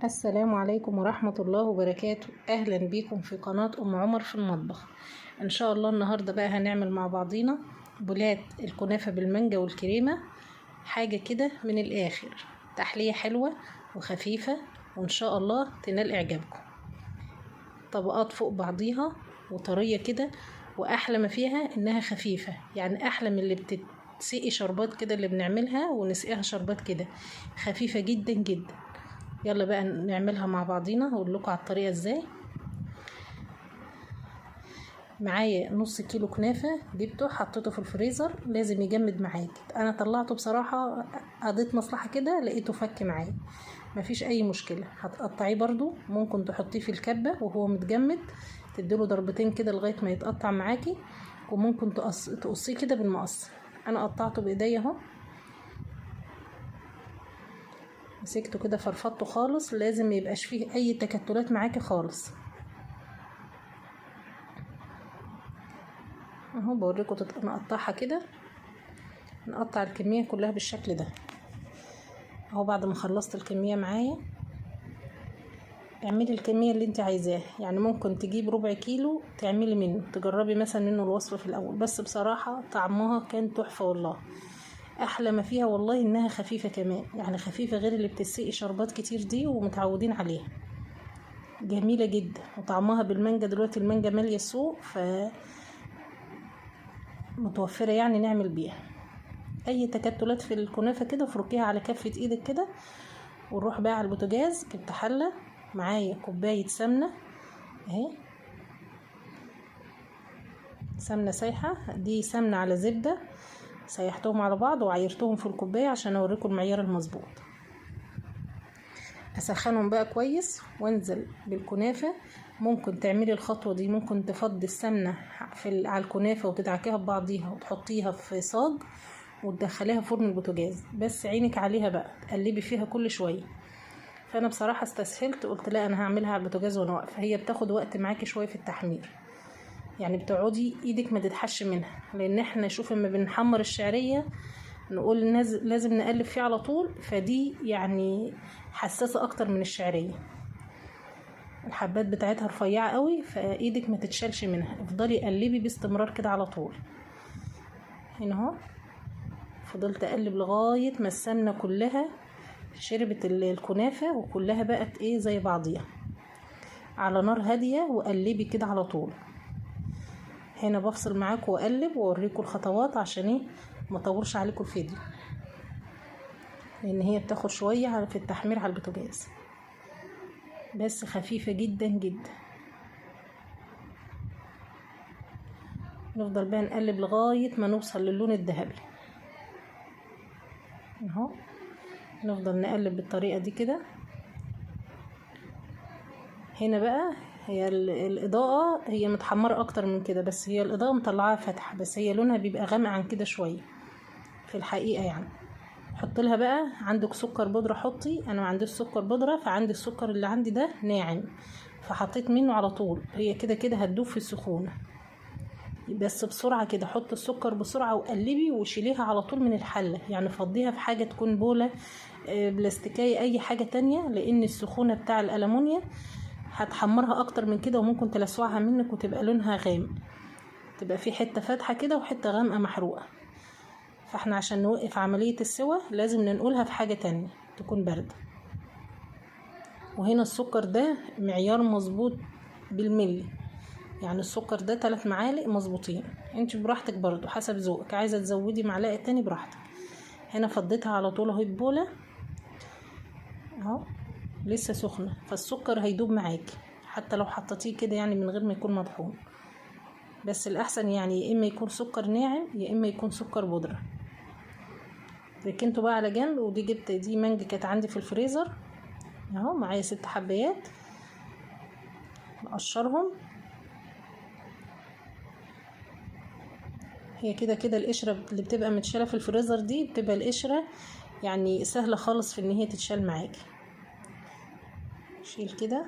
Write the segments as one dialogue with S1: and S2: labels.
S1: السلام عليكم ورحمة الله وبركاته. أهلا بيكم في قناة أم عمر في المطبخ. إن شاء الله النهاردة بقى هنعمل مع بعضينا بولات الكنافة بالمانجا والكريمة، حاجة كده من الآخر، تحلية حلوة وخفيفة وإن شاء الله تنال إعجابكم. طبقات فوق بعضيها وطرية كده، وأحلى ما فيها إنها خفيفة، يعني أحلى من اللي بتتسقي شربات كده اللي بنعملها ونسقيها شربات كده، خفيفة جدا جدا. يلا بقى نعملها مع بعضينا، هقول لكم على الطريقة ازاي. معايا نص كيلو كنافه جبته حطيته في الفريزر، لازم يجمد معاك. انا طلعته بصراحة قضيت مصلحة كده لقيته فك معايا، مفيش اي مشكلة. هتقطعيه برضو، ممكن تحطيه في الكبه وهو متجمد، تديله ضربتين كده لغاية ما يتقطع معاكي، وممكن تقصيه كده بالمقص. انا قطعته بايديا اهو، مسكته كده فرفضته خالص، لازم ميبقاش فيه اي تكتلات معاكي خالص. اهو بوريكم نقطعها كده، نقطع الكمية كلها بالشكل ده اهو. بعد ما خلصت الكمية معايا، اعملي الكمية اللي انت عايزاها، يعني ممكن تجيب ربع كيلو تعملي منه، تجربي مثلا منه الوصفة في الاول. بس بصراحة طعمها كان تحفة والله، احلى ما فيها والله انها خفيفة كمان، يعني خفيفة غير اللي بتسقي شربات كتير دي ومتعودين عليها. جميلة جدا وطعمها بالمانجا، دلوقتي المانجا ماليه السوق ف متوفرة، يعني نعمل بيها اي تكتلات في الكنافه كده. فركيها على كفه ايدك كده. ونروح بقى على البوتاجاز. جبت حله معايا كوباية سمنه اهي، سمنه سايحه، دي سمنه على زبدة، سيحتهم على بعض وعيرتهم في الكوباية عشان اوريكم المعيار المظبوط. اسخنهم بقى كويس وانزل بالكنافه. ممكن تعملي الخطوة دي، ممكن تفضي السمنة في على الكنافه وتدعكيها ببعضيها وتحطيها في صاج وتدخليها فرن البوتاجاز، بس عينك عليها بقى، تقلبي فيها كل شوية. فانا بصراحة استسهلت، قلت لا انا هعملها على البوتاجاز وانا واقفة. هي بتاخد وقت معاكي شوية في التحمير، يعني بتقعدي ايدك ما تتحش منها، لان احنا شوف لما بنحمر الشعرية نقول لازم نقلب فيه على طول، فدي يعني حساسة اكتر من الشعرية، الحبات بتاعتها رفيعة قوي، فايدك ما تتشالش منها، افضلي قلبي باستمرار كده على طول. هنا اهو فضلت اقلب لغاية ما السمنة كلها شربت الكنافه وكلها بقت ايه زي بعضيها، على نار هادية وقلبي كده على طول. هنا بفصل معاكم واقلب واوريكم الخطوات عشان ايه ما اطولش عليكم الفيديو، لان هي بتاخد شوية في التحمير على البوتاجاز، بس خفيفة جدا جدا. نفضل بقى نقلب لغاية ما نوصل للون الذهبي اهو، نفضل نقلب بالطريقة دي كده. هنا بقى هي الإضاءة هي متحمرة أكتر من كده، بس هي الإضاءة مطلعاها فاتحة، بس هي لونها بيبقى غامق عن كده شوية في الحقيقة. يعني حط لها بقى، عندك سكر بودرة حطي، أنا ما عنديش سكر بودرة فعندي السكر اللي عندي ده ناعم فحطيت منه على طول، هي كده كده هتدوب في السخونة، بس بسرعة كده حط السكر بسرعة وقلبي وشيليها على طول من الحلة، يعني فضيها في حاجة تكون بولة بلاستيكية أي حاجة تانية، لأن السخونة بتاع الألمونيا هتحمرها اكتر من كده وممكن تلسعها منك وتبقى لونها غامق، تبقى في حتة فاتحة كده وحتة غامقه محروقة. فاحنا عشان نوقف عملية السوى لازم ننقلها في حاجة تانية تكون باردة. وهنا السكر ده معيار مظبوط بالملي، يعني السكر ده 3 معالق مظبوطين، انت براحتك برضو حسب ذوقك، عايزه تزودي معلقه تاني براحتك. هنا فضيتها على طول اهي ببوله اهو، لسه سخنة فالسكر هيدوب معاكي حتى لو حطيتيه كده، يعني من غير ما يكون مطحون، بس الاحسن يعني يا اما يكون سكر ناعم يا اما يكون سكر بودره. ركنته بقى على جنب. ودي جبت دي مانجا كانت عندي في الفريزر اهو، معايا 6 حبايات نقشرهم. هي كده كده القشرة اللي بتبقى متشاله في الفريزر دي بتبقى القشرة يعني سهلة خالص في ان هي تتشال معاكي. شيل كده،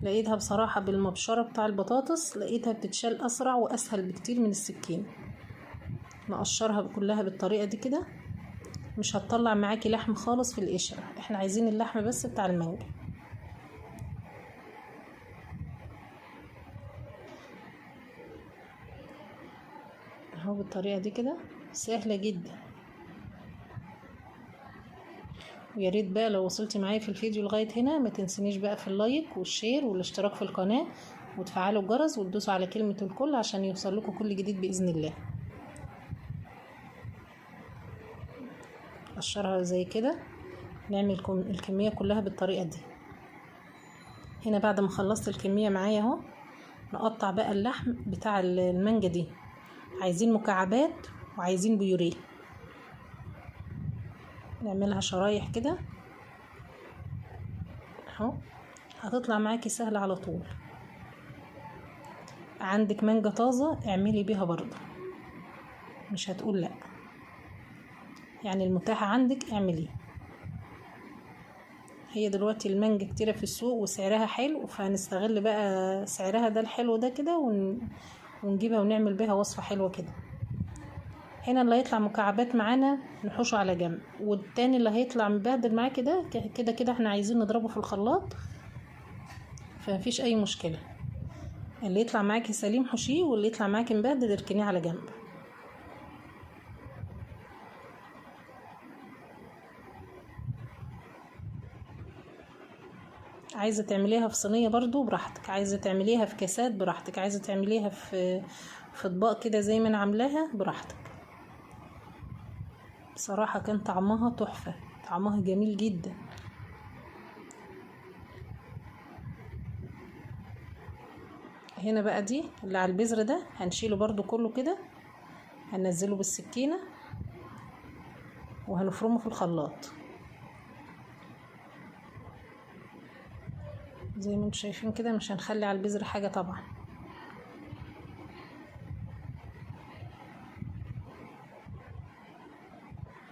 S1: لقيتها بصراحة بالمبشرة بتاع البطاطس لقيتها بتتشال أسرع وأسهل بكتير من السكين. نقشرها كلها بالطريقة دي كده، مش هتطلع معاكي لحم خالص في القشرة، احنا عايزين اللحم بس بتاع المانجا. بالطريقة دي كده، سهلة جدا. ويا ريت بقى لو وصلتي معايا في الفيديو لغاية هنا ما تنسينيش بقى في ال like وال share والاشتراك في القناة، وتفعلوا الجرس وتدوسوا على كلمة الكل عشان يوصل لكم كل جديد بإذن الله. قشرها زي كده، نعمل الكمية كلها بالطريقة دي. هنا بعد ما خلصت الكمية معايا اهو، نقطع بقى اللحم بتاع المانجا دي. عايزين مكعبات وعايزين بيوريه، نعملها شرايح كده اهو، هتطلع معاكي سهلة على طول. عندك مانجا طازة اعملي بيها برضه، مش هتقول لا، يعني المتاح عندك اعمليه. هي دلوقتي المانجا كتيرة في السوق وسعرها حلو، فهنستغل بقى سعرها ده الحلو ده كده ونجيبها ونعمل بيها وصفة حلوة كده. هنا اللي هيطلع مكعبات معانا نحوشه على جنب، والتاني اللي هيطلع مبهدل معاه كده كده كده احنا عايزين نضربه في الخلاط، فمفيش اي مشكلة. اللي يطلع معاكي سليم حشيه، واللي يطلع معاكي مبهدل اركنيه على جنب. عايزة تعمليها في صينية برضو براحتك، عايزة تعمليها في كاسات براحتك، عايزة تعمليها في اطباق كده زي ما انا عاملاها براحتك. بصراحة كان طعمها تحفة، طعمها جميل جدا. هنا بقى دي اللي على البذر ده هنشيله برضو كله كده، هننزله بالسكينة وهنفرمه في الخلاط زي ما انتم شايفين كده. مش هنخلي على البذر حاجة طبعا.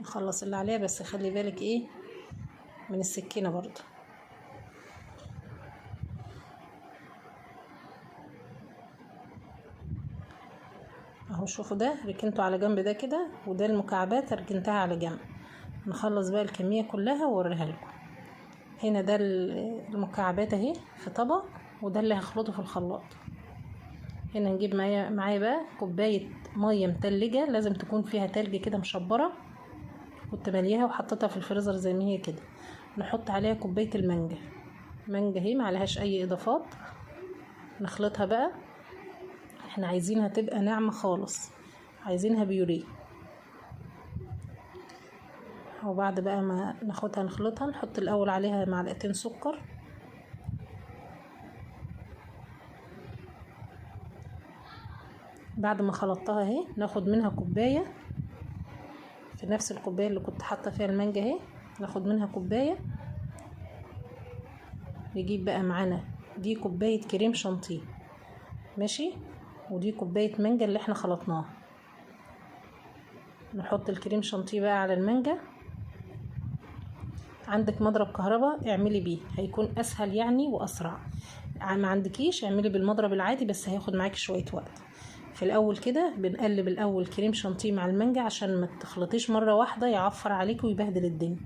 S1: نخلص اللي عليها، بس خلي بالك ايه من السكينة برضو. اهو شوفوا ده ركنته على جنب ده كده، وده المكعبات ركنتها على جنب. نخلص بقى الكمية كلها واوريها لكم. هنا ده المكعبات اهي في طبق، وده اللي هخلطه في الخلاط. هنا نجيب معايا بقى كوباية مية متلجة، لازم تكون فيها تلج كده مشبرة، كنت مليها وحطيتها في الفريزر زي ما هي كده. نحط عليها كوباية المانجا، مانجا اهي ما عليهاش اي اضافات. نخلطها بقى، احنا عايزينها تبقى ناعمة خالص، عايزينها بيوريه. وبعد بقى ما ناخدها نخلطها، نحط الاول عليها معلقتين سكر، بعد ما خلطتها اهي ناخد منها كوباية في نفس الكوباية اللي كنت حاطه فيها المانجا اهي، ناخد منها كوباية. نجيب بقى معانا دي كوباية كريم شانتيه ماشي، ودي كوباية مانجا اللي احنا خلطناها. نحط الكريم شانتيه بقى على المانجا. عندك مضرب كهرباء اعملي بيه، هيكون اسهل يعني واسرع. ما عندكيش اعملي بالمضرب العادي، بس هياخد معاكي شوية وقت. في الاول كده بنقلب الاول كريم شانتيه مع المانجا عشان ما تخلطيش مرة واحدة يعفر عليك ويبهدل الدنيا.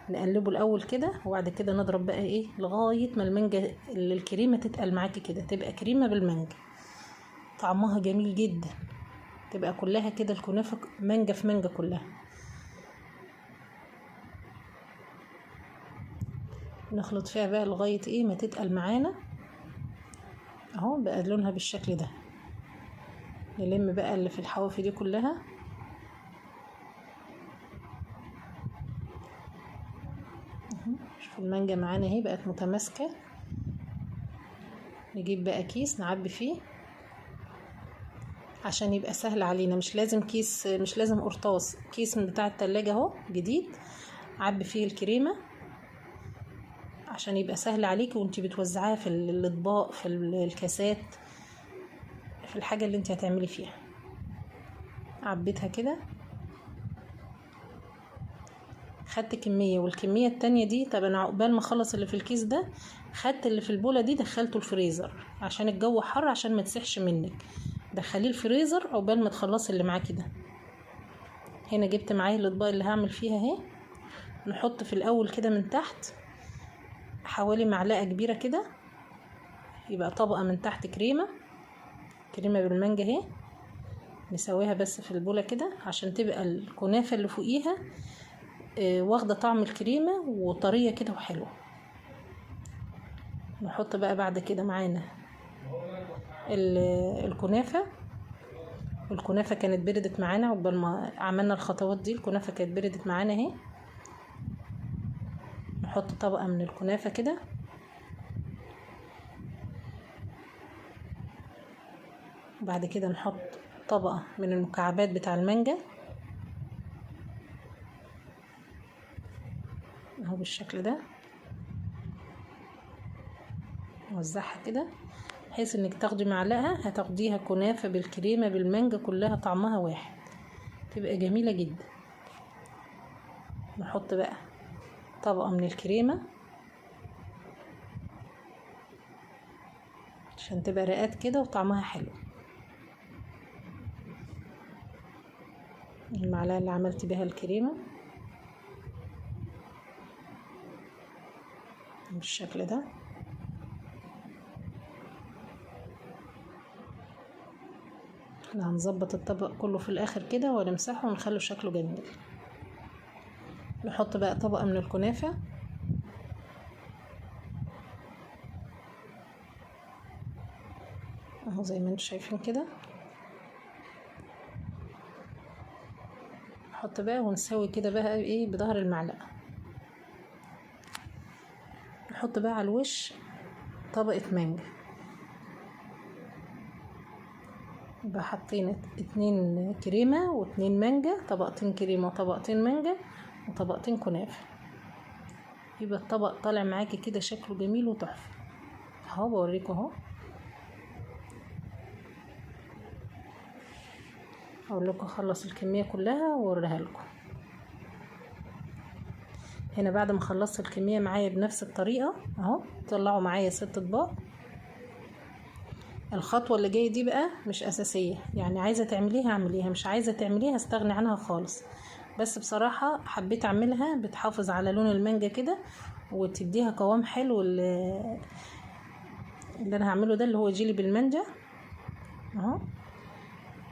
S1: نقلبه الاول كده، وبعد كده نضرب بقى ايه لغاية ما المانجا الكريمة تتقل معاكي كده، تبقى كريمة بالمانجا، طعمها جميل جدا، تبقى كلها كده الكنافه مانجا في مانجا كلها. نخلط فيها بقى لغاية ايه ما تتقل معانا اهو، بقى لونها بالشكل ده. نلم بقى اللي في الحواف دي كلها. شوفوا المانجا معانا اهي بقت متماسكة. نجيب بقى كيس نعبي فيه عشان يبقى سهل علينا، مش لازم كيس، مش لازم قرطاس، كيس من بتاع التلاجة اهو جديد، عبي فيه الكريمة عشان يبقى سهل عليكي وانتي بتوزعيها في الاطباق، في الكاسات، في الحاجة اللي انتي هتعملي فيها. عبيتها كده، خدت كمية، والكمية التانية دي طب انا عقبال ما اخلص اللي في الكيس ده خدت اللي في البولة دي دخلته الفريزر عشان الجو حر، عشان ما تسحش منك، دخليه الفريزر عقبال ما تخلصي اللي معاكي ده. هنا جبت معايا الاطباق اللي هعمل فيها اهي. نحط في الاول كده من تحت حوالي معلقة كبيرة كده، يبقى طبقة من تحت كريمة، كريمة بالمانجا اهي. نسويها بس في البولة كده عشان تبقى الكنافة اللي فوقيها واخدة طعم الكريمة وطرية كده وحلوة. نحط بقى بعد كده معانا الكنافة. الكنافة كانت بردت معانا عقبال ما عملنا الخطوات دي، الكنافة كانت بردت معانا اهي. نحط طبقة من الكنافة كده، وبعد كده نحط طبقة من المكعبات بتاع المانجا اهو بالشكل ده، نوزعها كده بحيث انك تاخدي معلقة هتاخديها كنافة بالكريمة بالمانجا كلها طعمها واحد، تبقى جميلة جدا. نحط بقى طبقة من الكريمة عشان تبقى رقات كده وطعمها حلو. المعلقة اللي عملت بيها الكريمة بالشكل ده. احنا هنظبط الطبق كله في الاخر كده ونمسحه ونخليه شكله جميل. نحط بقى طبقة من الكنافة، اهو زي ما انتم شايفين كده. نحط بقى ونسوي كده بقى ايه بظهر المعلقة. نحط بقى على الوش طبقة مانجا. يبقى حطينا 2 كريمة و2 مانجا، طبقتين كريمة وطبقتين مانجا وطبقتين كنافة. يبقى الطبق طالع معاكي كده شكله جميل وتحفة اهو، بوريكم اهو. اقول لكم اخلص الكمية كلها واوريها لكم. هنا بعد ما خلصت الكمية معايا بنفس الطريقة اهو، طلعوا معايا 6 اطباق. الخطوة اللي جاية دي بقى مش اساسية، يعني عايزة تعمليها اعمليها، مش عايزة تعمليها استغني عنها خالص، بس بصراحة حبيت اعملها، بتحافظ على لون المانجا كده وتديها قوام حلو. اللي انا هعمله ده اللي هو جيلي بالمانجا اهو.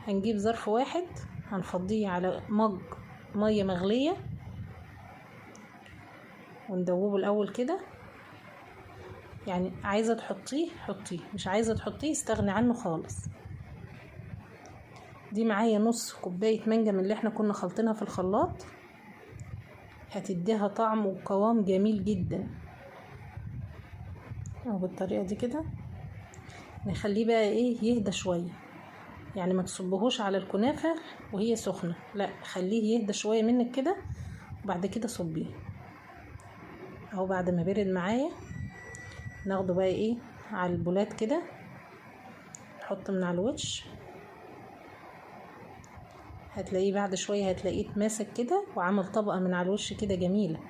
S1: هنجيب ظرف واحد هنفضيه على مج مية مغلية وندوبه الاول كده، يعني عايزة تحطيه حطيه، مش عايزة تحطيه استغني عنه خالص. دي معايا نص كوباية مانجا من اللي احنا كنا خلطينها في الخلاط، هتديها طعم وقوام جميل جدا اهو بالطريقة دي كده. نخليه بقى ايه يهدى شوية، يعني ما تصبهوش على الكنافة وهي سخنة، لا خليه يهدى شوية منك كده وبعد كده صبية اهو. بعد ما برد معايا ناخده بقى ايه على البولات كده، نحط من على الوش، هتلاقيه بعد شوية هتلاقيه اتماسك كده وعمل طبقة من على الوش كده جميلة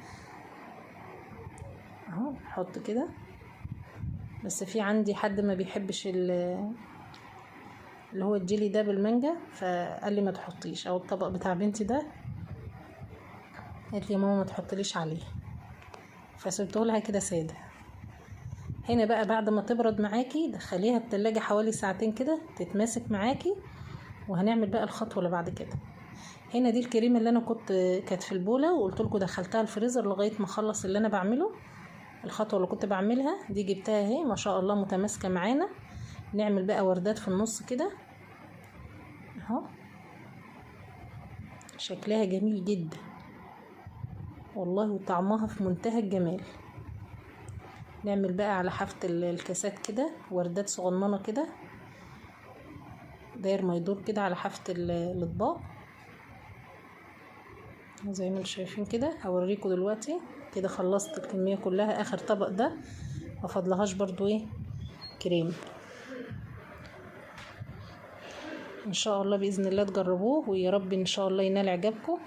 S1: اهو. نحط كده، بس في عندي حد ما بيحبش اللي هو الجيلي ده بالمانجا، فقال لي ما تحطيش، او الطبق بتاع بنتي ده قالت لي يا ماما ما تحطليش عليه، فسبته لها كده ساده. هنا بقى بعد ما تبرد معاكي دخليها التلاجة حوالي ساعتين كده تتماسك معاكي، وهنعمل بقى الخطوة اللي بعد كده. هنا دي الكريمة اللي انا كانت في البوله وقلت لكم دخلتها الفريزر لغاية ما اخلص اللي انا بعمله، الخطوة اللي كنت بعملها دي جبتها اهي ما شاء الله متماسكة معانا. نعمل بقى وردات في النص كده اهو، شكلها جميل جدا والله وطعمها في منتهى الجمال. نعمل بقى على حافة الكاسات كده وردات صغننة كده داير ما يدور كده على حافة الاطباق زي ما انتم شايفين كده. هوريكم دلوقتي كده خلصت الكمية كلها. اخر طبق ده ما فضلهاش برضو ايه كريم. ان شاء الله باذن الله تجربوه، ويا رب ان شاء الله ينال اعجابكم.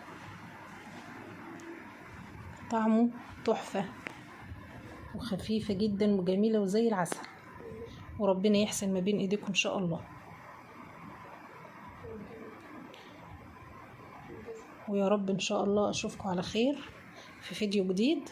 S1: طعمه تحفة وخفيفة جدا وجميلة وزي العسل، وربنا يحسن ما بين ايديكم ان شاء الله. ويا رب ان شاء الله اشوفكم على خير في فيديو جديد.